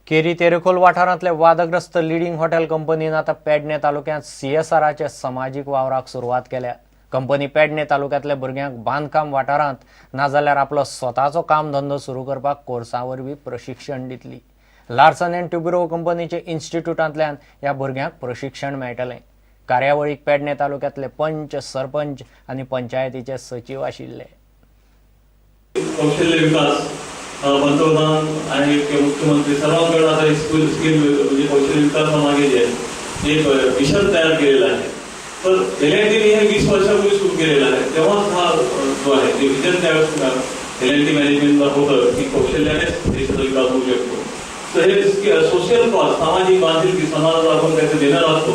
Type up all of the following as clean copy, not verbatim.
केरी तेरेखोल वाठारांतले वादग्रस्त leading hotel कंपनीन आतां पेडणे तालुक्यांत सीएसआराच्या समाजीक वावराक सुरवात केल्या. कंपनी पेडणे तालुक्यांतल्या भुरग्यांक बांदकाम वाठारांत नाजाल्यार आपलो स्वताचो कामधंदो सुरू करपाक कोर्सा वरवीं प्रशिक्षण दितली. लार्सन अँड ट्युब्रो कंपनीचे इन्स्टिट्यूटांतल्यान ह्या भुरग्यांक प्रशिक्षण मेळटलें. कार्यावळीक पेडणे तालुक्यांतले पंच, सरपंच आनी पंचायतीचे सचीव आशिल्ले. कौशल्य विकास पंतप्रधान आणि मुख्यमंत्री सर्वांकडे आता स्किल स्किल म्हणजे कौशल्य विकासामागे जे आहे एक मिशन तयार केलेलं आहे. तर एल अँड टीने हे 20 वर्षापूर्वी सुरू केलेलं आहे. तेव्हाच हा जो आहे ते विजन त्यावेळेस एल अँड टी मॅनेजमेंटला होतं की कौशल्यानेच देशाचा विकास होऊ शकतो. तर हे सोशल कॉज, सामाजिक बांधिलकी, समाजाला आपण काहीतरी देणार असतो,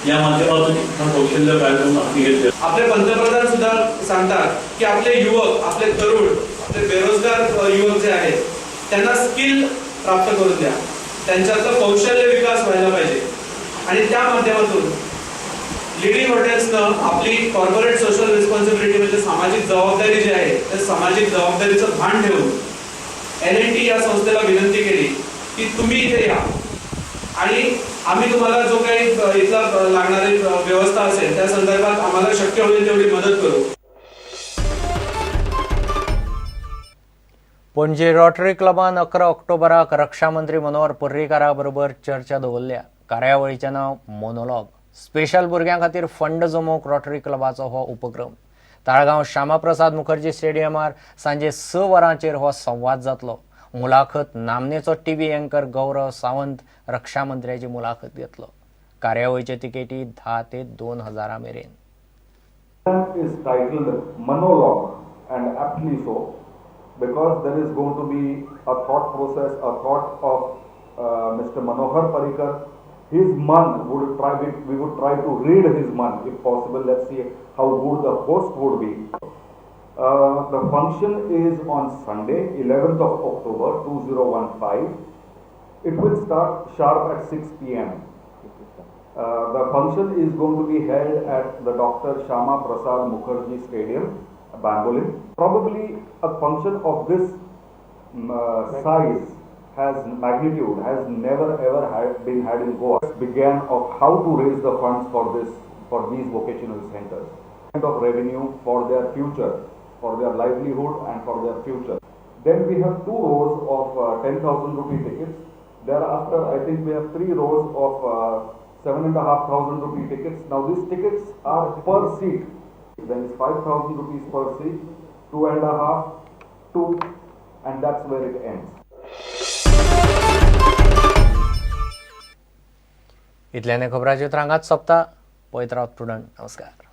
या माध्यमातून हा कौशल्य कार्यक्रम हाती घेतले. आपले पंतप्रधान सुद्धा सांगतात की आपले युवक, आपले तरुण, आपले बेरोजगार युवक जे आहेत त्यांना स्किल प्राप्त करून द्या, त्यांच्यातलं कौशल्य विकास व्हायला पाहिजे. आणि त्या माध्यमातून लिडिंग हॉटेल्सनं आपली कॉर्पोरेट सोशल रिस्पॉन्सिबिलिटी म्हणजे सामाजिक जबाबदारी जी आहे, त्या सामाजिक जबाबदारीचं भान ठेवून एल अँड टी या संस्थेला विनंती केली की तुम्ही इथे या आणि आम्ही तुम्हाला जो काही इथला लागणारी व्यवस्था असेल त्या संदर्भात आम्हाला शक्य होईल तेवढी मदत करू. पणजे रोटरी क्लबान 11 ऑक्टोबराक रक्षा मंत्री मनोहर पर्रीकारा बरोबर चर्चा दवरल्या. कार्यावळीचें नांव मोनोलॉग. स्पेशल भुरग्यां खातीर फंड जमोवंक रोटरी क्लबाचो हो उपक्रम. ताळगांव श्यामाप्रसाद मुखर्जी स्टेडियमार सांजे 6 वरांचेर हो संवाद जातलो. मुलाखत नामनेचो टीव्ही अँकर गौरव सावंत रक्षा मंत्र्याची मुलाखत घेतलो. कार्यावळीचे तिकेटी 10 ते 2 हजारां मेरेन. Is titled Monologue, and aptly so, because there is going to be a thought process, a thought of Mr. Manohar Parrikar. His man would try, we would try to read his man if possible. Let's see how good the host would be. The function is on Sunday, 11th of October 2015. It will start sharp at 6 p.m. The function is going to be held at the Dr. Shama Prasad Mukherjee Stadium, Bambolim. Probably a function of this size has magnitude has never ever been had in Goa. Began of how to raise the funds for these vocational centers, kind of revenue for their future, for their livelihood and for their future. Then we have two rows of 10,000 rupee tickets. Thereafter, I think we have three rows of 7,500 rupee tickets. Now these tickets are per seat. Then it's 5,000 rupees per seat, 2.5, 2, and that's where it ends. इतल्याने खबरांचे रांगात सोंपता. पळयत रावत prudent. नमस्कार.